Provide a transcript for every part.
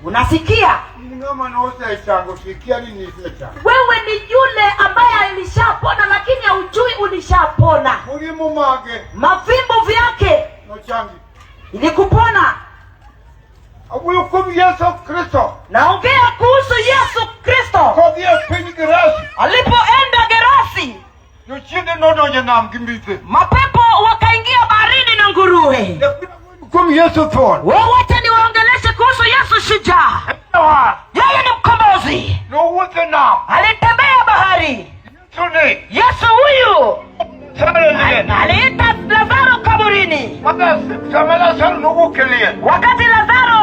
Unasikia? Ng'ama nosechango sikia ni nisechango. Wewe ni yule ambaye alishapona lakini haujui ulishapona. Mulimu mage Mavimbo vyake nochangi. ilikupona. Awuoyo kuom Yesu Kristo Naongea kuhusu Yesu Kristo kodhi e piny Gerasi. Alipoenda Gerasi, Jochiende nodonjo e nam gi mbithe. Mapepo wakaingia baharini na nguruwe. Kuom Yesu thuon. Wote niwaongeleshe kuhusu Yesu shujaa. Yeye ni mkombozi, Nowuotho e nam. Alitembea bahari. Yesu ni Yesu huyu Sare liel. Aliita Lazaro kaburini. Sama Lazaro nowuok e liel. Wakati Lazaro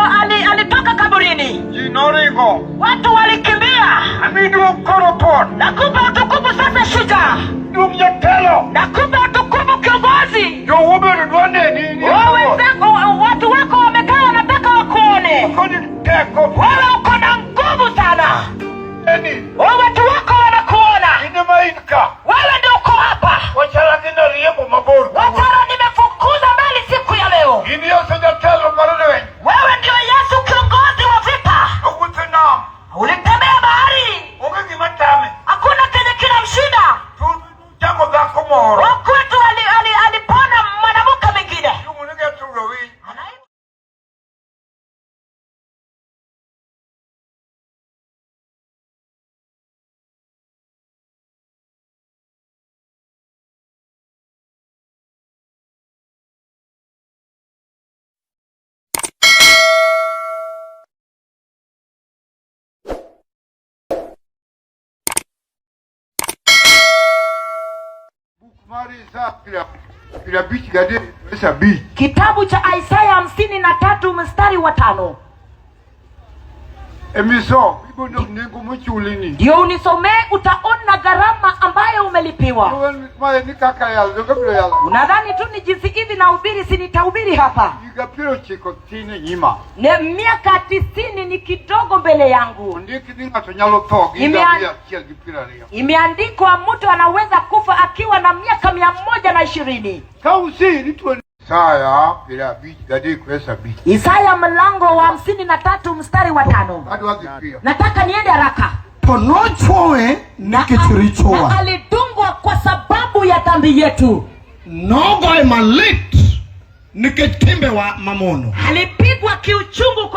alitoka kaburini, Ji noringo. Watu walikimbia. Ami duong' koro thuon. Nakupa utukufu sasa shujaa, Duong' jatelo. Nakupa utukufu kiongozi. Jowobedo dwa neni ni Wewe wenzako, watu wako wamekaa wanataka wakuone. Kod teko. Wewe uko na nguvu sana. Neni. Wewe watu wako wanakuona. In ema in ka. Wewe ndio uko hapa. Wachara gi nariembo mabor. Wachara nimefukuza mbali siku ya leo. In Yesu jatelo mar lweny. Wewe ndio Yesu kiongozi wa vita. Owuotho e nam. Ulitembea bahari. Onge gima tame. Hakuna kenye kinamshinda. Chango dhako moro. Wakwetu alipona mwanamke mwingine. Iluongo ni Gertrude Owiny. Kitabu cha Isaya 53 mstari wa 5. Emiso, ibo nengo mochulini. Ndio unisomee, utaona gharama ambayo umelipiwa. Mae ni kaka yalo, donge biro yalo. Unadhani tu ni jinsi hivi na ubiri, si nitahubiri hapa. Higa piero ochiko tin e nyima. Ne miaka 90 ni kidogo mbele yangu. Ondiki ni ng'ato nyalo tho gi higa mia achiel gi piero ariyo. Imeandikwa mtu anaweza kufa akiwa na miaka 120. Ka usiri to Isaya piero abich gadek wes abich. Isaya mlango wa 53 mstari wa 5. Adwa dhi piyo. Nataka niende haraka. To nochwowe nikech richowa. Na alidungwa kwa sababu ya dhambi yetu. Nogoye malit nikech timbewa mamono. Alipigwa kiuchungu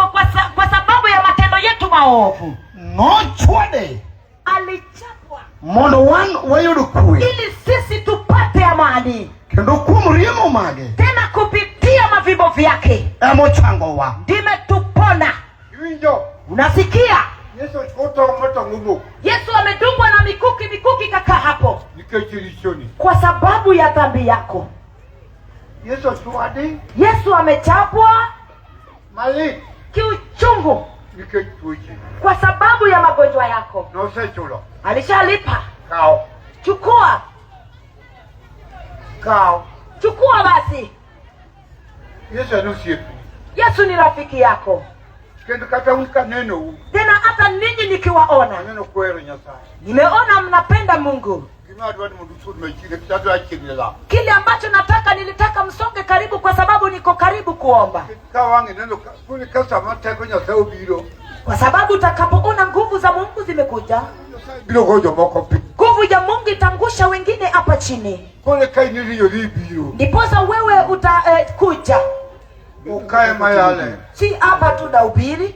kwa sababu ya matendo yetu maovu. Nochwade Alichapwa mondo wan wayud kwe. ili sisi tupate amani. Kendo kuom riemo mage Tena kupitia mavimbo vyake emochangowa. ndimetupona. Iwinjo? Unasikia? Yesu otong' motong' owuok. Yesu amedungwa na mikuki, mikuki kaka hapo. Nikech richoni. Kwa sababu ya dhambi yako. Yesu ochwadi. Yesu amechapwa malit kiuchungu nikech tuoche. Kwa sababu ya magonjwa yako. Nosechulo. Alishalipa. Kao. Chukua. Kao. Chukua basi. Yesu en osiepni. Yesu ni rafiki yako. Kendo kata un kanenou. Tena hata ninyi nikiwaona. Aneno kuhero Nyasaye. Nimeona mnapenda Mungu. Gima adwa ni mondo usud machiegni, kata adwa chiegni lamo. Kile ambacho nataka, nilitaka msonge karibu kwa sababu niko karibu kuomba. Ka wang'e neno ka, koni ka sama teko Nyasaye obiro. Kwa sababu utakapoona nguvu za Mungu zimekuja, Nyasaye biro goyo jomoko piny. Nguvu ya Mungu itangusha wengine hapa chini. Koni ka in iriyo biro. Ndiposa wewe utakuja. Ukae mayale. Si hapa tu nahubiri.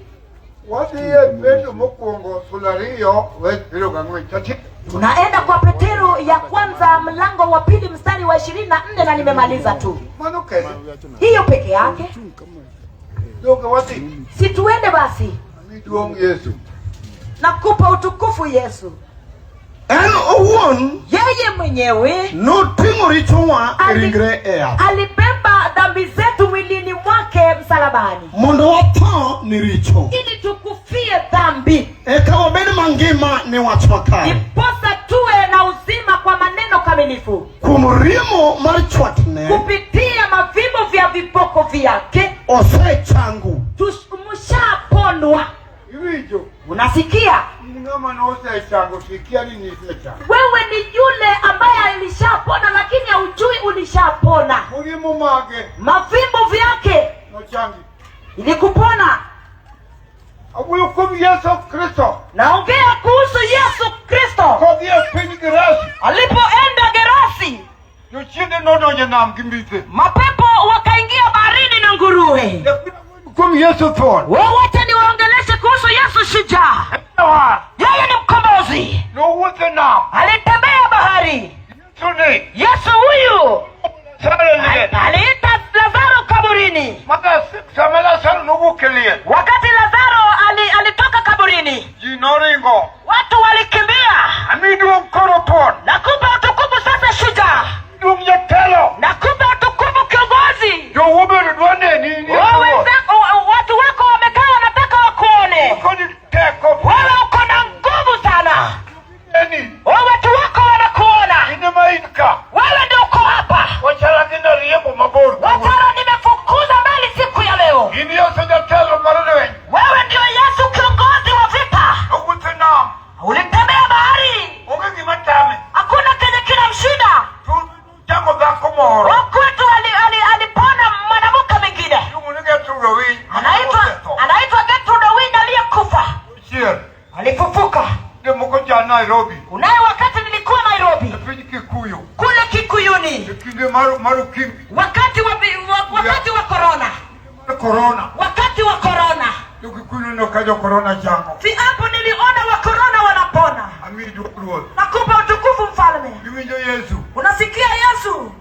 Wadhi e Petro mokwongo sura ariyo wes piero gang'wen. Chati. Tunaenda kwa Petero ya kwanza mlango wa 2 mstari wa 24 na nimemaliza tu. Mano kende. Hiyo peke yake. Donge wadhi. Si tuende basi. Ami duong' Yesu. Nakupa utukufu Yesu. En owuon Yeye mwenyewe noting'o richowa e ringre e yath. Alibeba dhambi zetu mwilini mwake msalabani. Mondo watho ni richo. Ili tukufie dhambi. Eka wabed mangima ni wach makare. Ndiposa tuwe na uzima kwa maneno kamilifu. Kuom riemo mar chwatne, kupitia mavimbo vya viboko vyake, osechangu. Mshaponwa. Iwinjo? Unasikia? Ng'ama nosechango sikia ni nisechango. Wewe ni yule ambaye alishapona lakini haujui ulishapona. Murimo mage Mavimbo vyake nochangi. ilikupona. Awuoyo kuom Yesu Kristo. Naongea kuhusu Yesu Kristo. Kodhi e piny Gerasi. Alipoenda Gerasi, Jochiende nodonjo e nam gi mbithe. Mapepo wakaingia baharini na nguruwe. Kuom Yesu thuon. Wowote niwaongeleshe kuhusu Yesu shujaa. Yeye ni mkombozi. Nowuotho e nam. Alitembea bahari. Yesu ni. Yesu huyu Lazaro e liel. Aliita Lazaro kaburini. Mana sama Lazaro nowuok e liel. Wakati Lazaro alitoka kaburini, Ji noringo. Watu walikimbia. Ami duong' koro thuon. Nakupa utukufu sasa shujaa. Duong' jatelo. Nakupa utukufu kiongozi. Jowobedo dwa neni in Wewe Yesu. Watu wako wamekaa wanataka wakuone. Kodi teko. Wewe uko na nguvu sana. Neni. Wewe watu wako wanakuona. In ema in ka. Wewe ndio uko hapa. Wachara gi nariembo mabor. Wachara nimefukuza mbali siku ya leo. In Yesu jatelo mar lweny. Wewe ndio Yesu kiongozi wa vita. Owuotho e nam. Ulitembea bahari. Onge gima tame. Hakuna kenye kinamshinda. Chango dhako moro. Wakwetu alipona mwanamke mwingine. Iluongo ni Gertrude Owiny. Anaitwa Gertrude Owiny aliyekufa. Chier. Alifufuka. Ndio moko ja Nairobi. Unaye wakati nilikuwa Nairobi. E piny Kikuyu. Kule Kikuyuni. E kinde mar ukimwi. Wakati wa corona. Mar corona. Wakati wa corona. Jo Kikuyu neno ka jo corona chango. Si hapo niliona wa corona wanapona. Amiri duong' Ruoth. Nakupa utukufu mfalme. Iwinjo Yesu. Unasikia Yesu?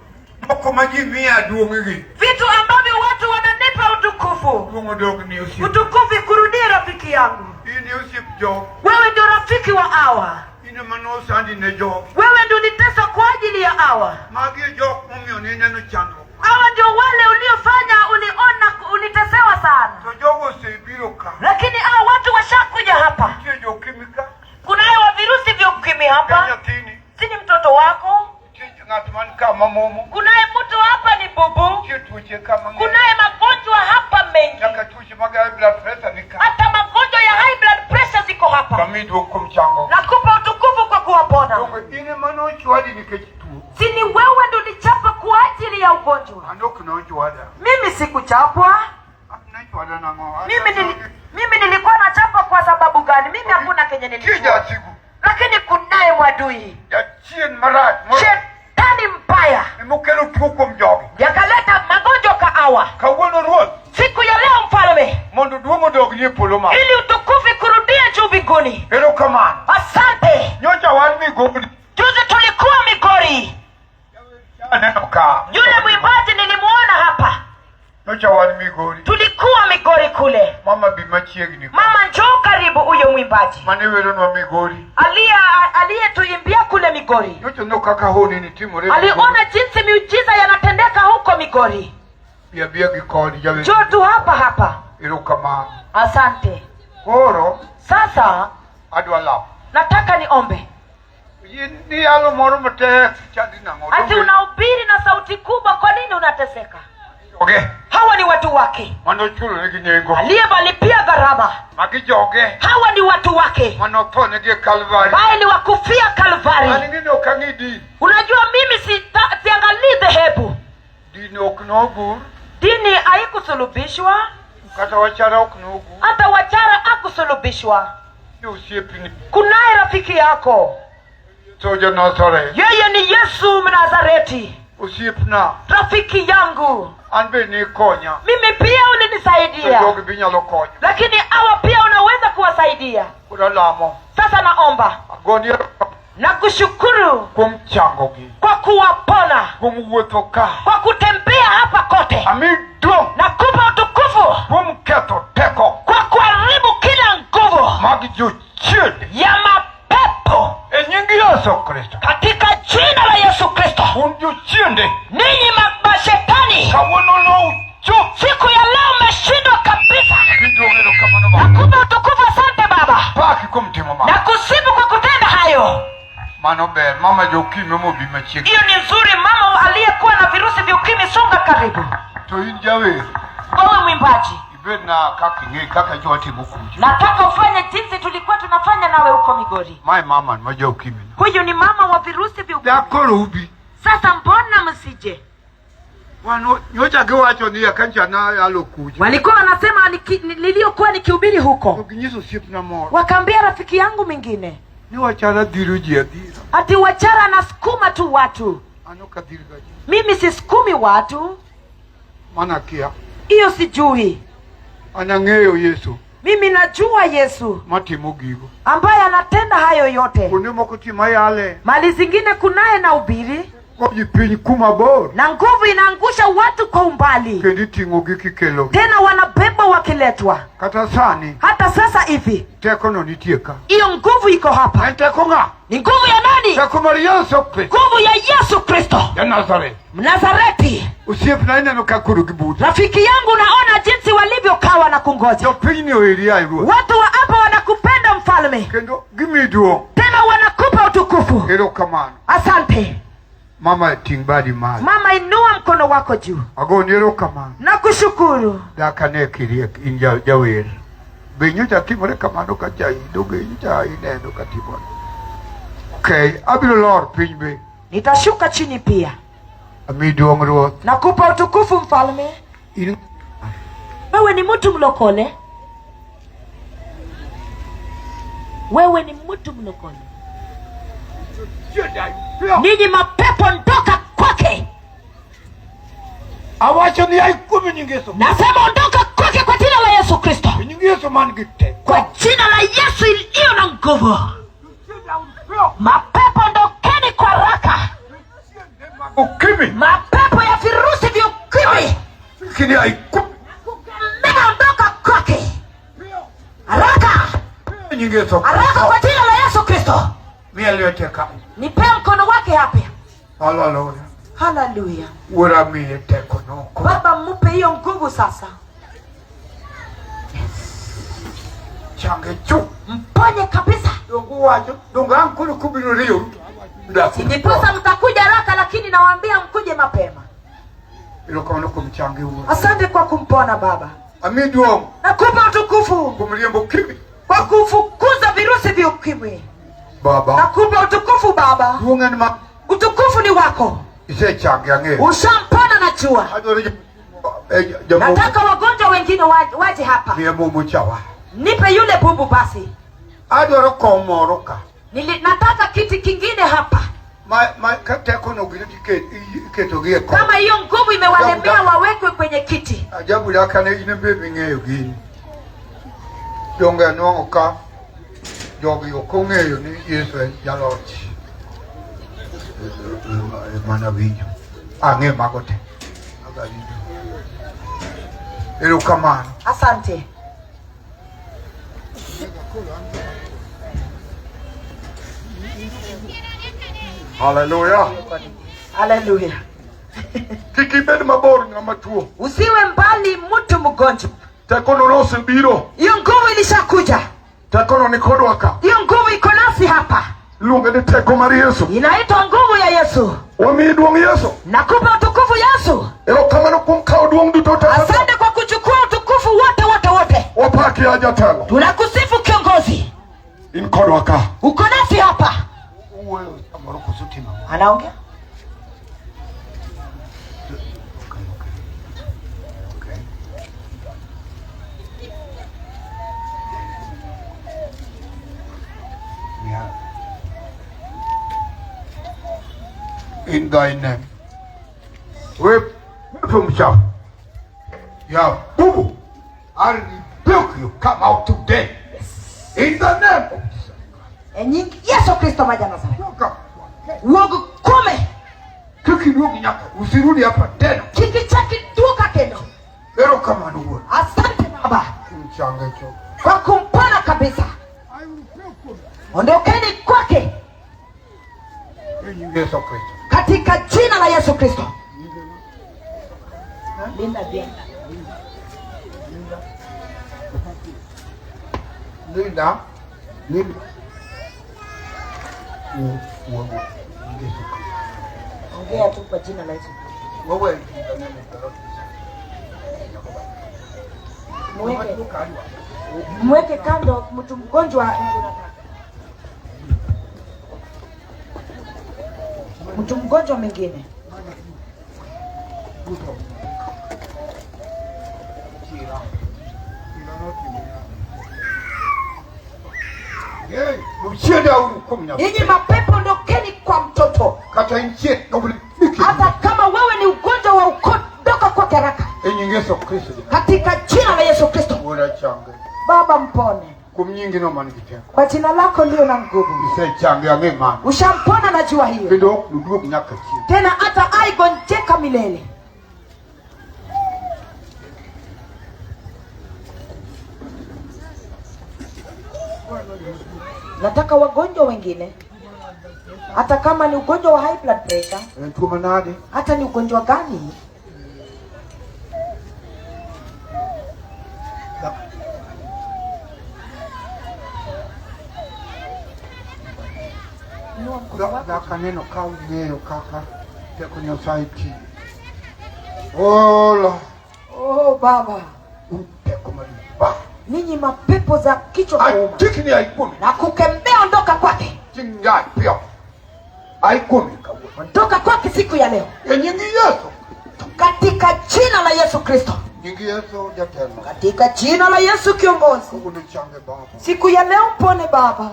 Moko ma ji miya duong' gi. Vitu ambavyo watu wananipa utukufu. Duong' odok ni osiep. Utukufu ikurudie rafiki yangu. In e osiep jok. Wewe ndio rafiki wa hawa. In ema nosandi ne jok. Wewe ndio uliteswa kwa ajili ya hawa. Magi e jok momiyo nineno chandruok. Hawa ndio wale uliofanya uliona ulitesewa sana. To jogo osebiro ka. Lakini hawa watu washakuja hapa. Nitie jo ukimwi ka. Kunayo wa virusi vya ukimwi hapa. Nitie nyathini. Si ni mtoto wako? Nitie ng'at man ka mamomo. Kunaye mtu hapa ni bubu. Nitie tuoche ka mang'eny. Kunaye magonjwa hapa mengi. Nyaka tuoche mag high blood pressure ni ka. Hata magonjwa ya high blood pressure ziko hapa. Kami duok kuom chango. Nakupa utukufu kwa kuwapona. Donge in ema nochwadi nikech tuo. Si ni wewe ndio ulichapwa kwa ajili ya ugonjwa. An ok nochwada. Mimi sikuchapwa. An nochwada nang'o? Mimi nilikuwa nachapwa kwa sababu gani? Mimi hakuna kenye nilikuwa. Nitie jasigu. Lakini kunaye mwadui. Jachien marach. Shetani mbaya. Emokelo tuo kuom jogi. Yakaleta magonjwa kwa hawa. Kawuono Ruoth. Siku ya leo mfalme. Mondo duong' odogni e polo malo. Ili utukufu kurudie juu mbinguni. Erokamano. Asante. Nyocha wan Migori. Juzi tulikuwa Migori. Aneno ka. Yule mwimbaji nilimuona hapa. Nyocha wan Migori. Tulikuwa Migori kule. Mama bi machiegni. Mama njoo karibu huyo mwimbaji. Mane weronwa Migori. Aliyetuimbia kule Migori. Nyocha no kaka honi ni timore Migori. Aliona jinsi miujiza yanatendeka huko Migori. Bia bia gi koni jawe. Njoo tu hapa hapa. Erokamano. Asante. Koro sasa adwa lamo. Nataka niombe. Ni yalo moro matek chandi nang'o? Ati unahubiri na sauti kubwa, kwa nini unateseka? Joge. Hawa ni watu wake. Mano chulo negi nengo. Aliyewalipia gharama. Magi joge. Hawa ni watu wake. Mano tho negi e Kalvari. Bae ni wakufia Kalvari. An ing'e ni ok ang'i din. Unajua mimi siangalii dhehebu. Dini ok nogur. Dini haikusulubishwa. Kata wachara ok nogur. Hata wachara hakusulubishwa. Ni osiepni. Kunaye rafiki yako. Yesu ja Nazareth. Yeye ni Yesu Mnazareti. Osiepna. Rafiki yangu. An be nikonya. Mimi pia ulinisaidia. To jogi be nyalo konyo. Lakini hawa pia unaweza kuwasaidia. Koro lamo. Sasa naomba. Agoni Na kushukuru kuom changogi. Kwa kuwapona. Kuom wuotho ka. Kwa kutembea hapa kote. Ami duong'. Nakupa utukufu. Kuom ketho teko. Kwa kuharibu kila nguvu. Mag jochiende. Ya mapepo. E nying Yesu Kristo. Katika jina la Yesu Kristo. Un jochiende. Ninyi mashetani. Kawuono lou chuth. Siku ya leo umeshindwa kabisa. Giduong' erokamano Baba. Nakupa utukufu, asante Baba. Paki kuom timo mano. Nakusifu kwa kutenda hayo. Mano ber, mama jo ukimwi mobi machiegni. Hiyo ni nzuri, mama aliyekuwa na virusi vya ukimwi, songa karibu. To in jawer. Wewe mwimbaji. Ibed na kaka ing'e kaka jo watimo kucha. Nataka ufanye jinsi tulikuwa tunafanya nawe huko Migori. Mae mama ma jo ukimwi. Huyu ni mama wa virusi vya ukimwi. Dhako rubi. Sasa mbona msije? Nyocha giwacho ni akancha na yalo kuja. Walikuwa wanasema niliyokuwa nikihubiri huko. Ginyiso osiepna moro. Wakaambia rafiki yangu mwingine Ni wachara dhiro ji adhira. ati wachara anasukuma tu watu. An ok adhir ga ji. Mimi sisukumi watu, Mano akia. hiyo sijui. An ang'eyo Yesu Mimi najua Yesu matimo gigo. ambaye anatenda hayo yote. Kuonde moko ti mayale. Mali zingine kunaye na ubiri Go ji piny kuma bor. na nguvu inaangusha watu kwa umbali, Kendo iting'ogi kikelogi. tena wanabebwa wakiletwa. Kata sani Hata sasa hivi tekono nitie ka. hiyo nguvu iko hapa. En teko ng'a? Ni nguvu ya nani? Teko mar Yesu Kristo. Nguvu ya Yesu Kristo Ja Nazareth. Mnazareti. Osiepna ineno ka koro gibuto. Rafiki yangu, naona jinsi walivyokawa na kungoja. Jopiny oheri ae ruoth. Watu wa hapa wanakupenda mfalme, Kendo gimiyi duong'. tena wanakupa utukufu. Erokamano. Asante Mama ting' badi malo. mama, inua mkono wako juu. Agoni erokamano. Nakushukuru. Dak ane kiriek in jawer. Be nyocha timore kamano ka jaido be nyocha ineno ka timore. Okay, abiro lor piny be. Nitashuka chini pia. Amiyi duong' ruoth. Nakupa utukufu mfalme. In Wewe ni mtu mlokole, wewe ni mtu mlokole. Ninyi mapepo, ondoka kwake. Awacho ni ai kuom nying Yesu. Nasema ondoka kwake kwa jina la Yesu Kristo, Nying Yesu man gi teko. kwa jina la Yesu iliyo na nguvu. Mapepo ondokeni kwa haraka, Ukimwi. mapepo ya virusi vya ukimwi Kini ai kuom mega, ondoka kwake haraka nying Yesu. haraka kwa jina la Yesu Kristo. Miya lwete ka. Nipe mkono wake hapa. Haleluya. Haleluya. Wuora miye teko noko. Baba, mupe hiyo nguvu sasa, Change chu. mponye kabisa. Dongo wacho, dongo ang' koro kubiro riyo. Ndiposa mtakuja haraka, lakini nawaambia mkuje mapema. Erokamano kuom change wuora. Asante kwa kumpona Baba, Amiyi duong' nakupa utukufu kuom riembo ukimwi. kwa kufukuza virusi vya ukimwi. Baba. Nakupa utukufu Baba, Duong' en ma utukufu ni wako, isechange ang'eyo. ushampona najua. Adwaro jamoko Nataka wagonjwa wengine waje hapa, miya bubu chawa. nipe yule bubu basi. Adwaro kom moro ka. Nataka kiti kingine hapa. Ma ka tekono gino iketogi e kom. Kama hiyo nguvu imewalemea wawekwe kwenye kiti. Ajabu dakane in be ming'eyo gini. Donge anwang'o ka jogi ok ong'eyo ni Yesu en jaloch. Mana winjo. Ang'eyo mago te. Agawinjo. Erokamano. Asante. Haleluya. Haleluya. Kik ibed mabor ng'ama tuo. Usiwe mbali mtu mgonjwa. Tekono nosebiro. Hiyo nguvu ilishakuja, Tekono ni kodwa ka. hiyo nguvu iko nasi hapa, Iluonge ni teko mar Yesu. inaitwa nguvu ya Yesu. Wamiyi duong' Yesu. Nakupa utukufu Yesu. Erokamano kuom kawo duong' duto te. Asante kwa kuchukua utukufu wote wote wote. Wapaki ya jatelo. Tunakusifu kiongozi, In kodwa ka. uko nasi hapa. Wuoyo samoro koso timo. Anaongea Okay. Yeah. In thy name. We from Yeah, boo. I rebuke you. Come out today. In the name of Jesus. E nying Yesu Kristo ma Nazareth. Toka. Wuog kuome Kik iduog nyaka. Usirudi hapa tena. kik ichak iduoka kendo. Erokamano wuora. Asante Baba Kumchanga cho. kwa kumpona kabisa. Ondokeni kwake In Yesu Kristo. katika jina la Yesu Kristo. Linda bien. Linda. Linda. Wewe. Yesu Kristo. Ongea tu kwa jina la Yesu. Wewe in the name of the Lord Jesus. Mweke, mweke kando mtu mgonjwa tunataka. Mtu mgonjwa mwingine. Ninyi mapepo ondokeni kwa mtoto. Hata kama wewe ni ugonjwa wa ukoo, ondoka kwake haraka. Katika jina la Yesu Kristo. Baba mpone. Kwa jina lako ndio na nguvu. Ushampona na jua hiyo. Tena hata aigonjeka milele. Nataka wagonjwa wengine, hata kama ni ugonjwa wa high blood pressure, hata ni ugonjwa gani, Kaneno ka ung'eyo kaka teko Nyasaye tiyo. Ola. Oh Baba, teko maduong'. Ninyi mapepo za kichwa kuuma na kukembea, ondoka kwake. Ondoka kwake siku ya leo. Katika jina la Yesu Kristo. Katika jina la Yesu kiongozi. Siku ya leo mpone Baba.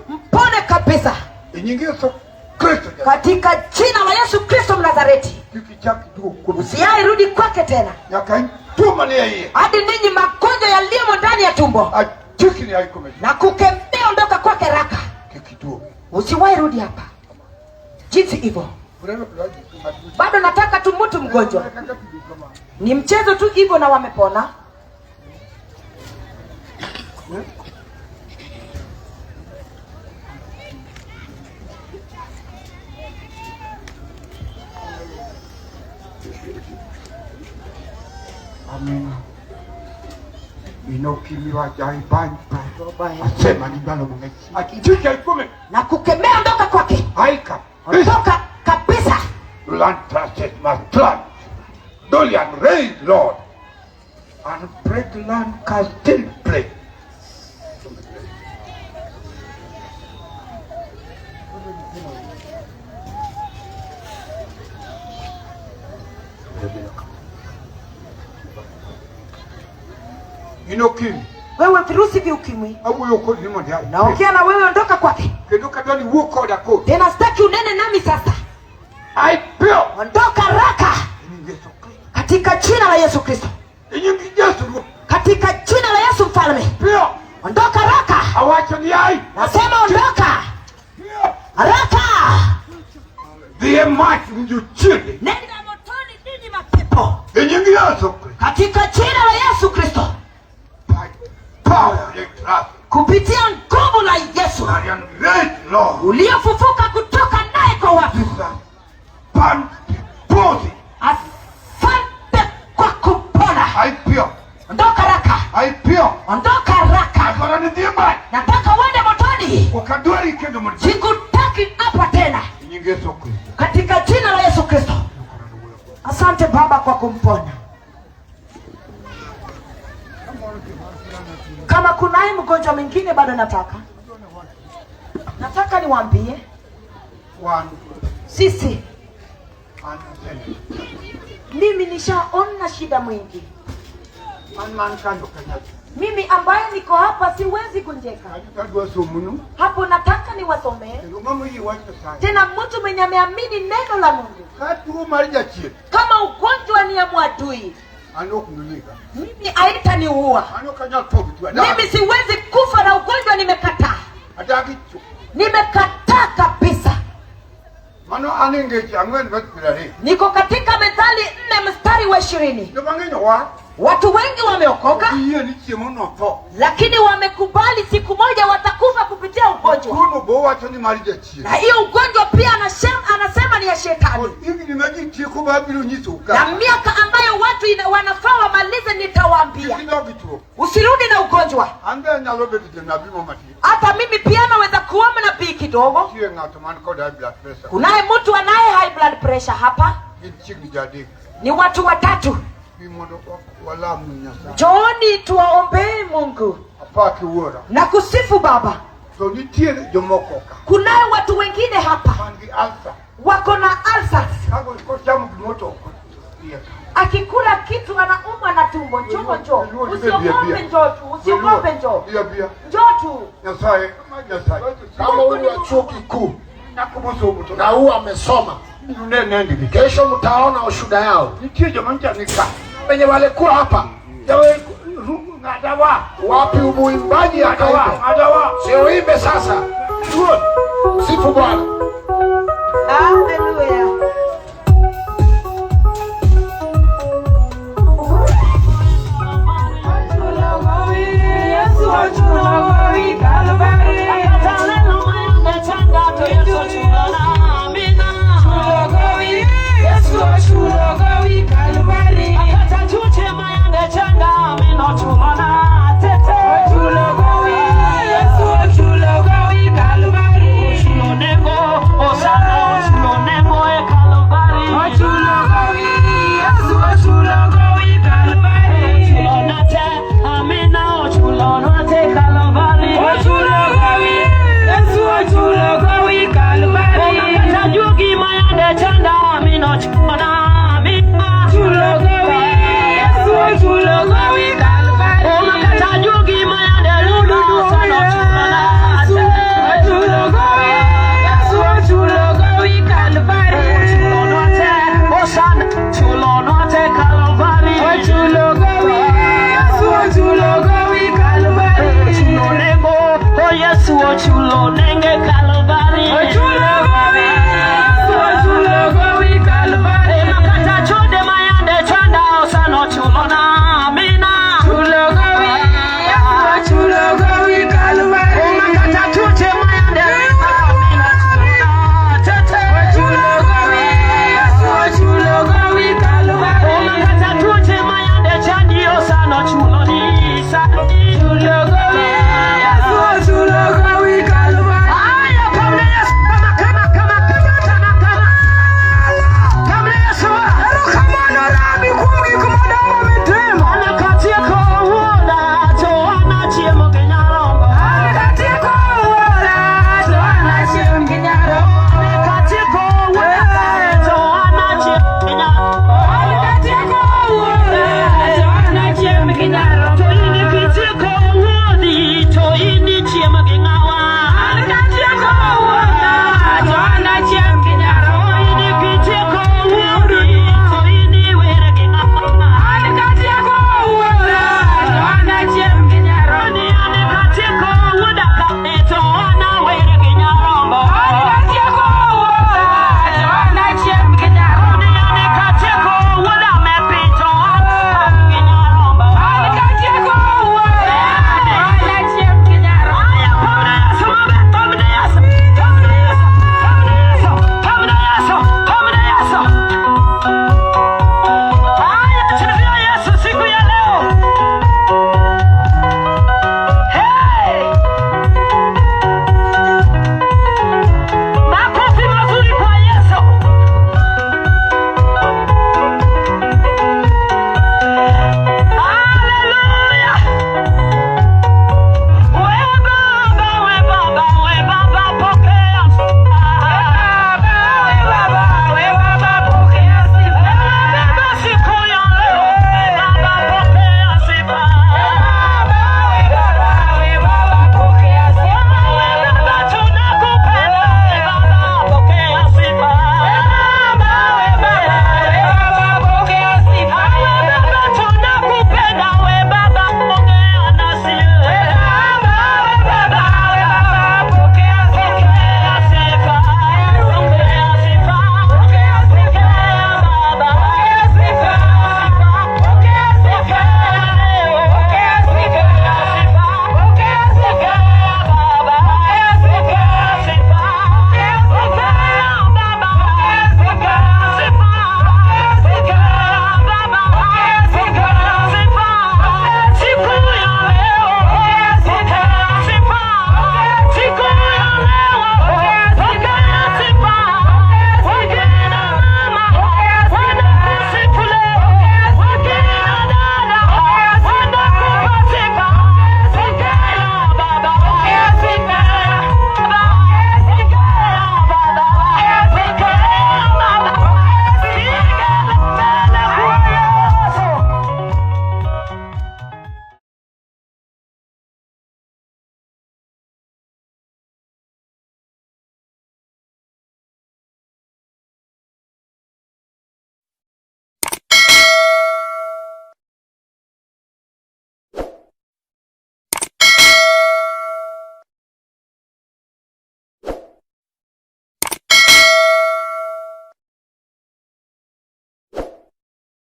Mpone kabisa. Katika jina la Yesu Kristo Mnazareti. Usiairudi kwake tena. Hadi ninyi magonjwa yaliyo ndani ya tumbo na kukembea, ondoka kwake haraka. Usiwahi rudi hapa. Jinsi hivyo. Bado nataka tu mtu mgonjwa. Ni mchezo tu hivyo na wamepona. Amen. Na kukemea, ondoka kwake. Ondoka kabisa. Dolian raise Lord and break land can still break. Wewe virusi vya ukimwi, naongea na wewe, ondoka kwake. Tena sitaki unene nami sasa. Ondoka haraka. Katika jina la Yesu Kristo. Katika jina la Yesu mfalme. Ondoka haraka. Nasema ondoka haraka. Nenda motoni ninyi mapepo. Katika jina la Yesu Kristo. Kupitia nguvu la Yesu uliofufuka kutoka naye kwa wafu. Asante kwa kupona. Ondoka haraka. Ondoka haraka. Nataka uende motoni. Sikutaki hapa tena. Katika jina la Yesu Kristo. Asante Baba kwa kumpona. Kama kunaye mgonjwa mwingine bado nataka niwaambie sisi, mimi nishaona shida mwingi. Mimi ambaye niko hapa siwezi kunjeka. Hapo nataka niwasomee. Tena mtu mwenye ameamini neno la Mungu, kama ugonjwa ni ya mwadui, mimi haitaniua. Mimi siwezi kufa na ugonjwa, nimekataa. Nimekataa kabisa. Niko katika Methali 4 mstari wa 20. Watu wengi wameokoka, lakini wamekubali siku moja watakufa kupitia ugonjwa. Na hiyo ugonjwa pia anasema ni ya shetani. Na miaka ambayo watu wanafaa wamalize, nitawaambia usirudi na ugonjwa. Hata mimi pia naweza kuwa nabii kidogo. Kunaye mtu anaye high blood pressure hapa. Ni watu watatu. Njooni tuwaombee Mungu na kusifu Baba. Kunaye watu wengine hapa wako na ulcers. Akikula kitu anaumwa na tumbo. Njoo njoo. Usiogope, njoo tu. Usiogope, njoo. Njoo tu. watu. Nyasaye ma Nyasaye. Kama huyu wa chuo kikuu Nakubuso muto. na huyu amesoma, Nune nendi. kesho mtaona ushuhuda yao. Nitie joma ncha nika. Wenye walikuwa hapa Jawe ng'adawa. wapi? Muimbaji Ng'adawa. akaimbe, Ng'adawa. sio uimbe sasa. Good. Sifu Bwana. Haleluya. Yesu ochulo nenge Kalvari. Ochulo.